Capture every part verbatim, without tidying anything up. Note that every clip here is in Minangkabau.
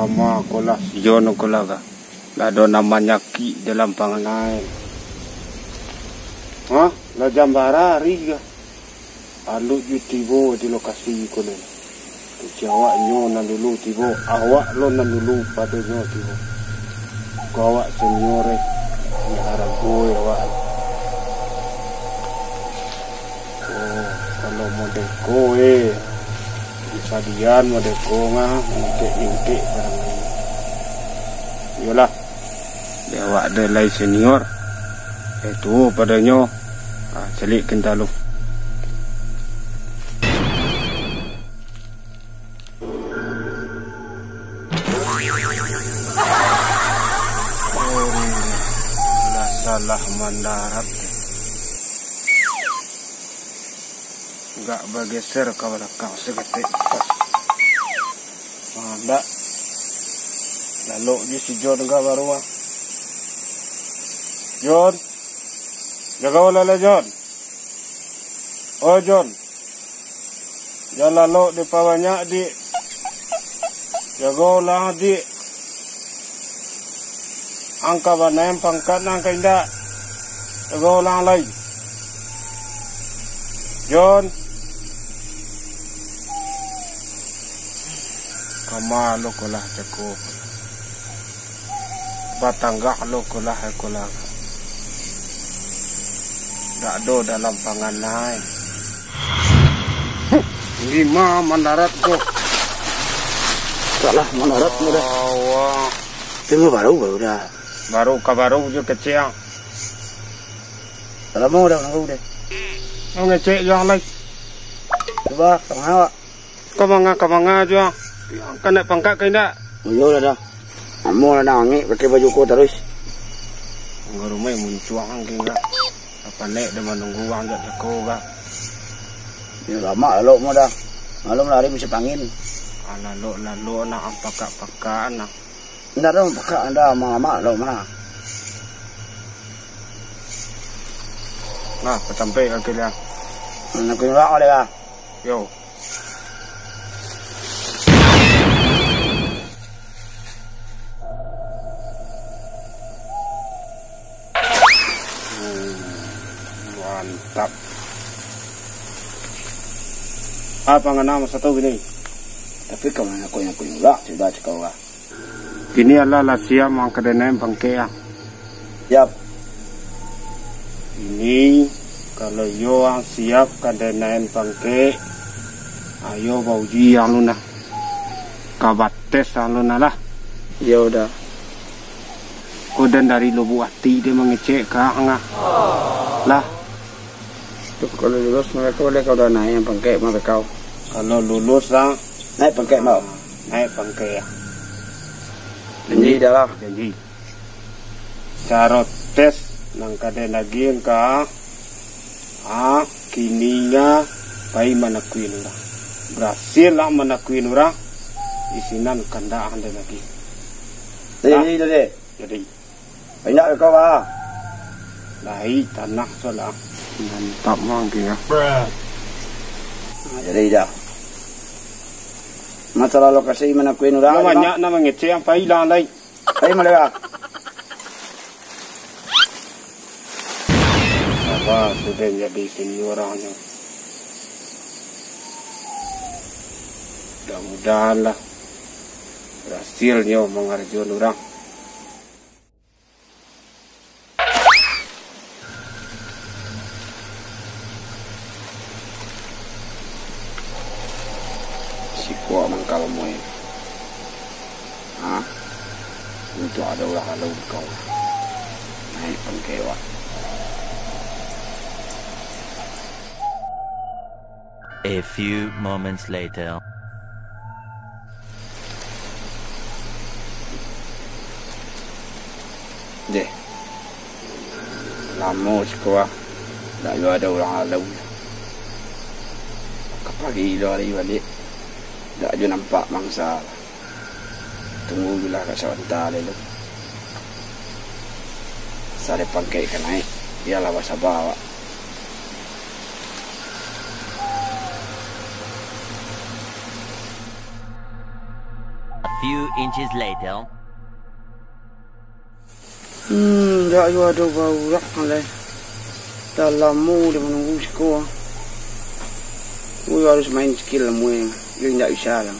Ama ko lah, si Jon ko lah ga. Lah ado nan manyakik dalam panganai. Hah? Lah jam bara ari ga? Alun ju tibo di lokasi ko lai. Kecek awaknyo nan dulu tibo, awak lo nan dulu pado nyo tibo. Ko awak senior, eh. Ndak arago, eh, awak. Oh, kalau model ko, eh. Disadian model ko nga, ingkek-ingkek barang lain. Iyolah. Dek awak ado lai senior. Eh, tuo padonyo. Ah, caliak kintalu. Oh, lah salah mandarat. Agak bageser ka balakang saketek. Ah, ndak. Lalok je si Jon ka baru, ah. Jon. Jago lah, lah, Jon. Oh, Jon. Jan lalok dipabanyak, Dik. Jago lah, Dik. Ang ka banaik pangkat, ang ka indak. Jago lah lai. Jon. Kama lo ko lah jago. Batanggak lo ko lah, ko lah. Dak ado dalam panganai. Huh, dima mandarat ko. Salah mandarat mo dah. Awak. Tunggu baru, baru dah. Baru ka baru jo kecek. Lamo dah nunggu deh. Mau ngecek jo lai. Cuba, tengah awak. Ka manga, ka manga juo. Ka naik pangkat ka indak? Iyo lah dah. Ambo lah nangik pakai baju ko taruih. Ka rumah muncuang ka indak? Apa nek dah manunggu wang jak jako ka? Yo lamak lalok mo dah. Malum lah ari musim angin. Ah, lalok, lalok nak ampakak-pakak nak. Indak dah ampakak, indak amak-amak lalok mah. Nah, ka tampek kaki dia. Nak kunyurak oleh lah. Yo. Hmm, mantap. Apa ngana masa tu gini? Tapi ka manga ko yang kunyurak, sudah cakap lah. Kini alah lah siap mangkadenain pangkek, ah. Siap. Kini, kalau iyo ang siap kadenain pangkek, ayo bauji ang lu nah. Ka bates ang lu nah lah. Iyo dah. Ko dan dari lubuk ati dia mangecek ka ang ah. Lah. Tu kalau lulus mereka boleh kau dah naik yang pangkek mah kau. Kalau lulus lah. Naik pangkek mau. Naik pangkek ya. Janji dah lah. Janji. Caro tes nan ka den agiah ka, ah, kini nga pai manakuin urang. Barasil lah manakuin urang, di sinan kandak ang den agiah. Jadi, jadi. Jadi. Indak ka kau, ah. Lai tanah solah. Mantap mang kira. Nah, jadi dah. Masalah lokasi manakuin urang. Banyak nan mangecek, pai lah lai. Pai maliwat. Saba sudah jadi senior urangnyo. Mudah-mudahan lah barasil nyo mangarajoan urang. Siko mangkal muai. Hah? Untuak ado urang lalu kau. Naik pangkek wak. A few moments later. Deh. Lamo siko ah. Dak juo ado urang lalu. Ka pagi lo ari baliak. Dak juo nampak mangsa. Tunggu juo lah ka sabanta dulu. Asa ado pangkek ka naik. Bialah basaba awak. Few inches later. Hmm, dak yo ado baruak lai. Dah lamo dah manunggu siko. Gue harus main skill lah, mue. Yo indak bisa lah.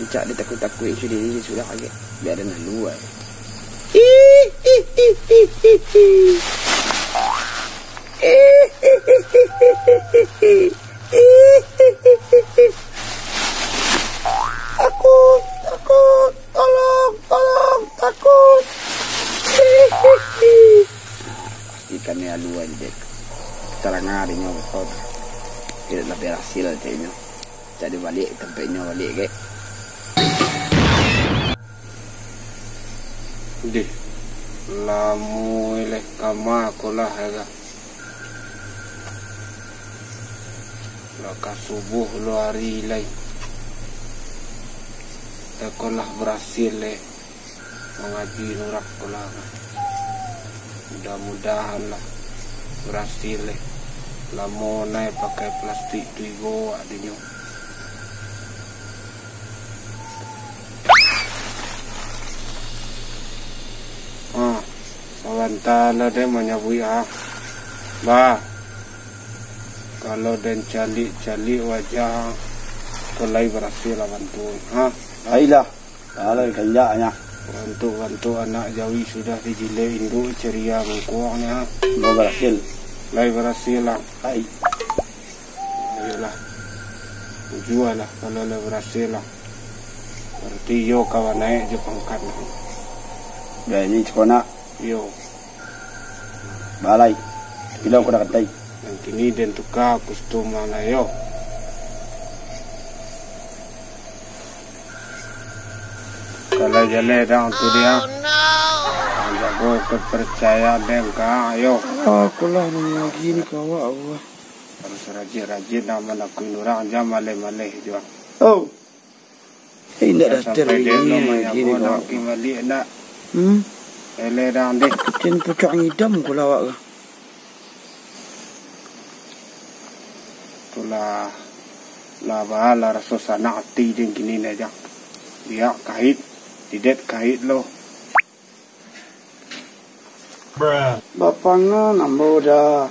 Cak dia takut-takut sudah ni sudah agak. Biar ada lalu ai. Takut, takut, tolong, tolong, takut. Pasti kami aluan dek. Tarang ari nyo kau. Tidak lah berhasil caknyo. Cari balik tampek nyo balik ke. Dih, lamo ileh kama ko lah, ya. Lah ka subuh lo ari lai. Dak ko lah barasil lai mangaji urang ko lah. Mudah-mudahan lah barasil lai. Lamo nai pakai plastik tu igo adinyo. Ah, sabanta lah den manyabuik, ah. Bah, kalau den caliak-caliak wajah, ko lai barasil lah bantu, ha? Ailah, kalau kanjaknya. Bantuk-bantuk anak jawi sudah dijilek induak ceria mangkuangnyo, ha? Mau barasil. Lai barasil lah. Ai. Iyolah. Jua lah, kalau lah barasil lah. Barati iyo ka banaik jo pangkat lah. Dah ini cikonak. Iyo. Balai. Pilau ko dah katai. Nan kini den tuka kostum lah yo. Kalau jaleh dang tu dia. Jago kepercayaan den ka, ayo. Aku lah nan lagi ni kawak, Allah. Harus rajin-rajin nak manakui urang, jan maleh-maleh juo. Oh. Eh, indak. Jan datar sampai den lo manyago nak pi baliak nak. Hmm? Eleh dang deh. Kecen pucuk ngidam ko lawak ka. Itulah, lah baa lah raso sanak ati den kini ni, Jang. Biak kahik, didet kahik lo. Bapangan ambo dah.